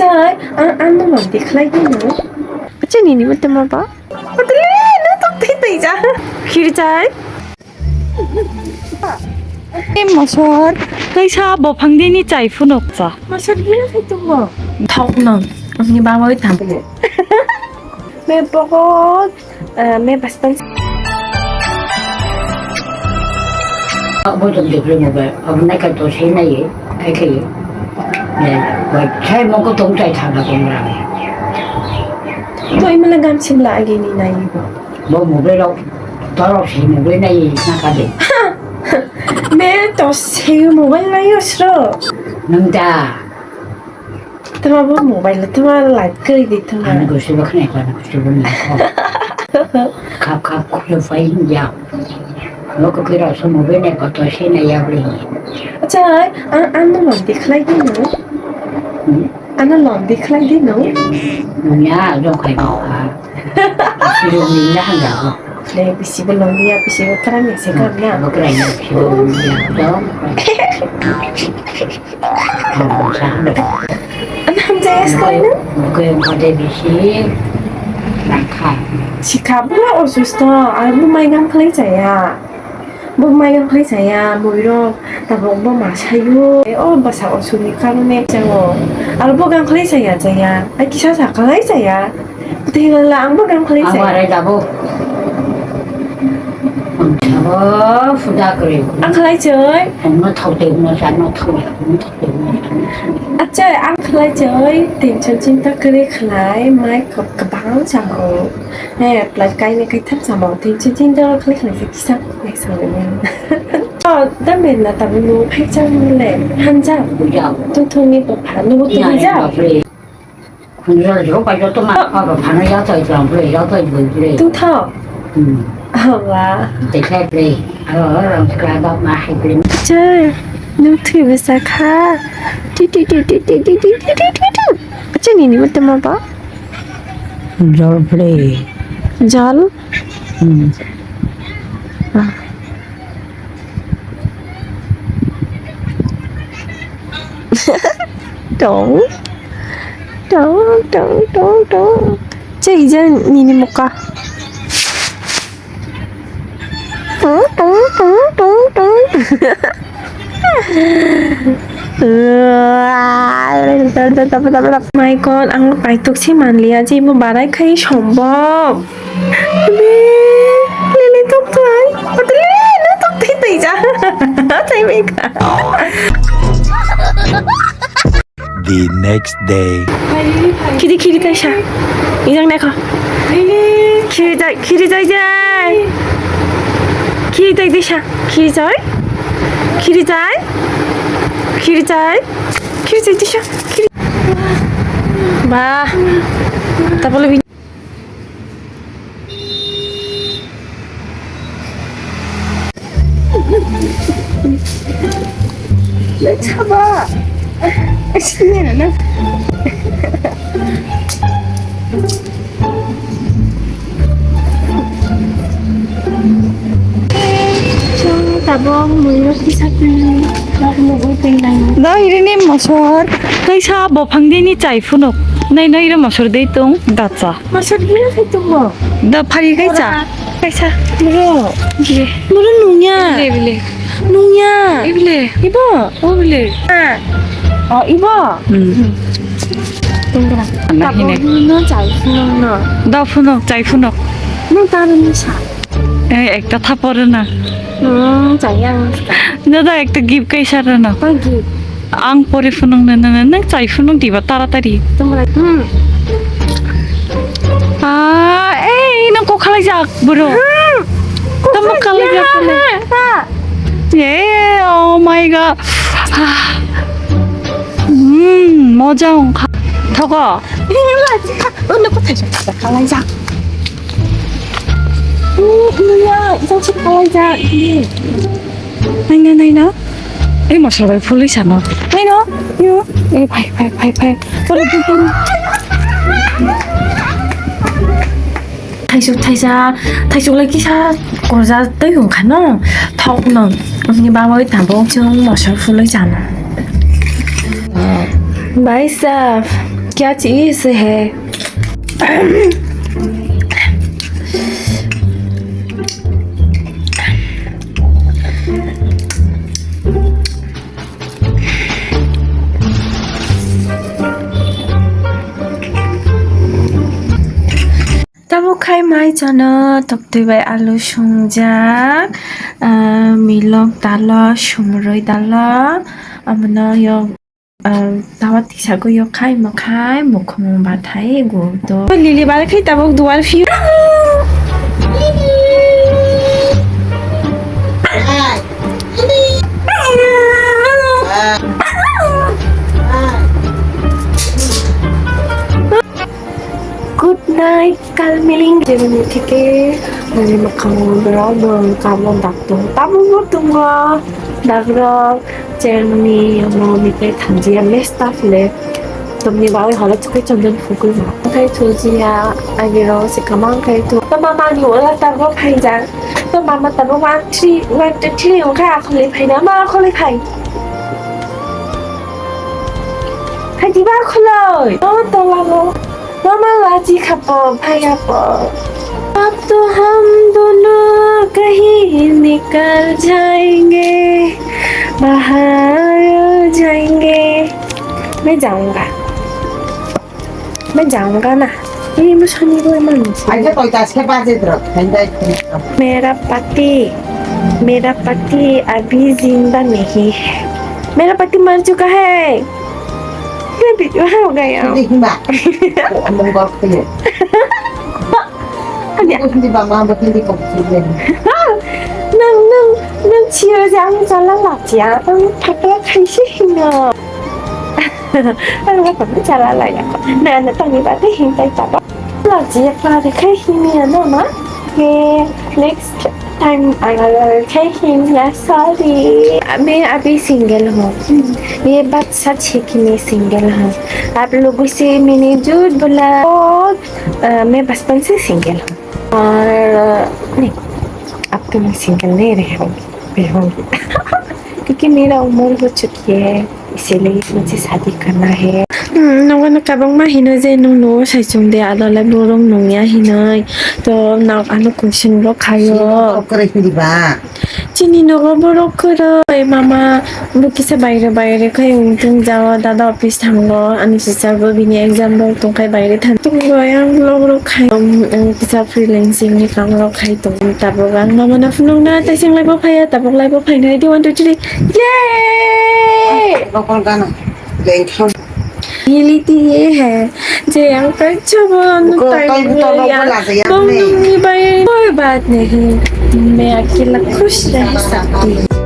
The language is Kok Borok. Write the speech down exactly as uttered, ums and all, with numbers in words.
Chai, ang, ang no mandi khlai di no. Acha nini mate ma ba? Patli, no tok thai thai ja. Khiri chai. Em mosor, kaisa bophang dini chai phunuk cha. Mosor dia khai tongo. Thok nang, ani baba oi tham. Me bogot, eh, me bastan. Abo jom jom le mobile, abo nai ka to sei nai ye, ai ke ye. Ne, wa chai mo ko tong chai tha na ko mra. To imala gam chim la agi ni nai bo. Bo mobile rok, torok se mobile nai na ka de. Me to se mobile nai yo sro. Nwng da. Tama bo mobile tama light kari di tama. Ano gusto ba khnai pa, ano gusto ba nai ko. Khap khap khule fai ya. Lo ko kira so mobile nai ko to se nai ya bli. Acha, an, ano lom di khlai di no. Hmm? Ano lom di khlai di no. Nungya, jong khai ba. Siro ni na handa ko. Le bisi bo lom ya, bisi bo kra ni se kam na. Bo kra ni, bisi bo lom ya. Jong. Ano hamjaya sekolah na? Bo ko yang kode bisi. Nangkha. Sikha bo osusto, abo mai gam khlai chaya. Bo maya khlai saya, muirok tabok bo ma sayo. O bwsa osukni karone chango. Aro bo gang khlai saya, chaya. Ai kisa sa khlai saya. Tei la ang bo gang khlai saya. Ang arai dabo. Ang sabo fuda kre. Ang khlai choi. Ang no thau te no sa no thau ya. Ang no thau te no sa no thau. Acha ang khlai choi. Tension chinta kre khlai mai kok kabang chamo. He, plus kaini kaitham samo, tei chi tin doro khlai khlai se kisa nai sangwi mano. Oh, da men na tabu nu phai chang le, hamjak. Bujak. Tung thung ni bapha, nubu tubujak. Khunjal jro pa joto ma pa ba phano ya toi jang ble, ya toi ble ble. Tung thok. Hmm. Oh, wa. Te khlai ble. Aro rang skra ba ma hai ble. Chai, nung thui bwsa kha. Ti ti ti ti. Acha nini mate ma ba? Jol play. Jol? Hmm. Ah. Tong. Tong, tong, tong, tong. Chai jan nini muka. Tong, tong, tong, tong, tong. My God, ang kaitok se manliya je imo barai khai sombom. Lele tok thai, lele tok thai thai ja. Thai mai ka. The next day. Khiri khiri taisa. Ijang naikho. Khiri jai, khiri jai jai. Khiri tai taisa. Khiri jai. Khiri jai. Khiri jai. Khiri jai taisa. Khiri. Ba. Tapolo. Let's have a. Sini na. Tabong muino kisa kini. Tabong mugo tenglang. Da irini mosor. Kaisa bophang dini chai phunuk. Nai nai ro mosor dei tong dacha. Masuk dia itu mo. Da phari kaisa. Ora. Kaisa. Muro. Bile. Muro nungya. Bile, bile. Nungya. Ibile. Ibo. O bile. Ah. Oh, ibo. Hmm. Tunggu. Nah, ini. Tabok no chai phunuk no. Da phunuk, chai phunuk. Nung taru ni sa. Eh, ekta thapor na. Hmm, chai yang. Da da ekta gift kaisa rana. Koi gift? Ang pori phunuk na, na, na, nang chai phunuk diba taratari. Tunggu lagi. Hmm. Ah, eh, nang kok khalai jak, bro. Hmm. Tamo khalai jak, khalai. Ha. Eh, oh my God. Ah. Hmm, moja ongkha. Thogo. Eh, la, oh, nang kok thai jak, khalai jak. Oh, iya, itu sih khalai jak. Naina, naina. Ei, mosla bai phulwi sano. Naino, yo. Ei, phai, phai, phai, phai. Pore, pore, pore. Thaisuk thaisa, thaisuk lai kisa korja twi hwn khano. Thok no. Ni baba oi tabok chwng mosla phulwi sano. Bai saf. क्या चीज है? Tabuk khai mai chana toktwi bai alu sungjak, ah, milok dalo, sumrui dalo, amono yok, ah, tawa tisa go yok khai mokhai mukhung bathai go to. Lili bar khai tabuk duar phi. Good night, kalmiling. Jemni thike, nini mwkhango borok, borok kamo dak tongo. Tabukbo tongo, dakrok, jemni omo mite thanjiya mesta phile. Tomni bagwi holo chukwi chondon phukwi ma. Okhai thujiya, agiro se kamang khai thu. To mama ni ola tabuk phaijak. To mama tabuk one, three, one, two, three, okhai akholi phaina, ma akholi phai. Khai diba akholi? O tola no. Mama laji khapo, phaiya po. Ab to hum dono kahin nikal jayenge, bahar jayenge. Main jaunga. Main jaunga na. Ye musani bo man. Aja koi tas ke baje dro. Mera pati, mera pati abhi zinda nahi hai. Mera pati mar chuka hai. Hindi ho gaya. Hindi hima. Mongol kuno. Hindi. Hindi ba ma ba hindi ko. Nang, nang, nang chiyo jang chala la chiya. Ang thakla khaisi hino. Ang ba chala la ya. Na, na, tani ba de hintai ta ba. Laji ya pare khai hini ya no ma. He, next time I will khai hini ya, sorry. मैं अभी सिंगल हूँ। ये बात सच है कि मैं सिंगल हूँ। आप लोगों से मैंने झूठ बोला। और, अ, मैं बचपन से सिंगल हूँ। और, अ, नहीं, अब तो मैं सिंगल नहीं रह होंगी, रहूंगी। क्योंकि मेरा उम्र हो चुकी है। Isilei musi sadi karna hai. Hmm, nogo no kabangma hino je nwng nugo saichung de, ado le borok nungya hinoi. To nok ano question rok khayo. Kok kwrwi hini ba? Chini nogo borok kwrwi, mama bo kisa baire baire khai wngtung jao, dada office thango, ani sister bo bini exam rok tongkhai baire thang. Tongo yang vlog rok khai, um, um, kisa freelancing ni kam rok khai tong. Tabuk ang mama no phunukna, taising lai bo phaiya, tabuk lai bo phainai di, one, two, three. Yay! Local gana. Lengkham. Reality ye hai, je ang kaisa bo ano tai bo ya. Bong nungni bai koi baat nahi. Main akela khush reh sakti.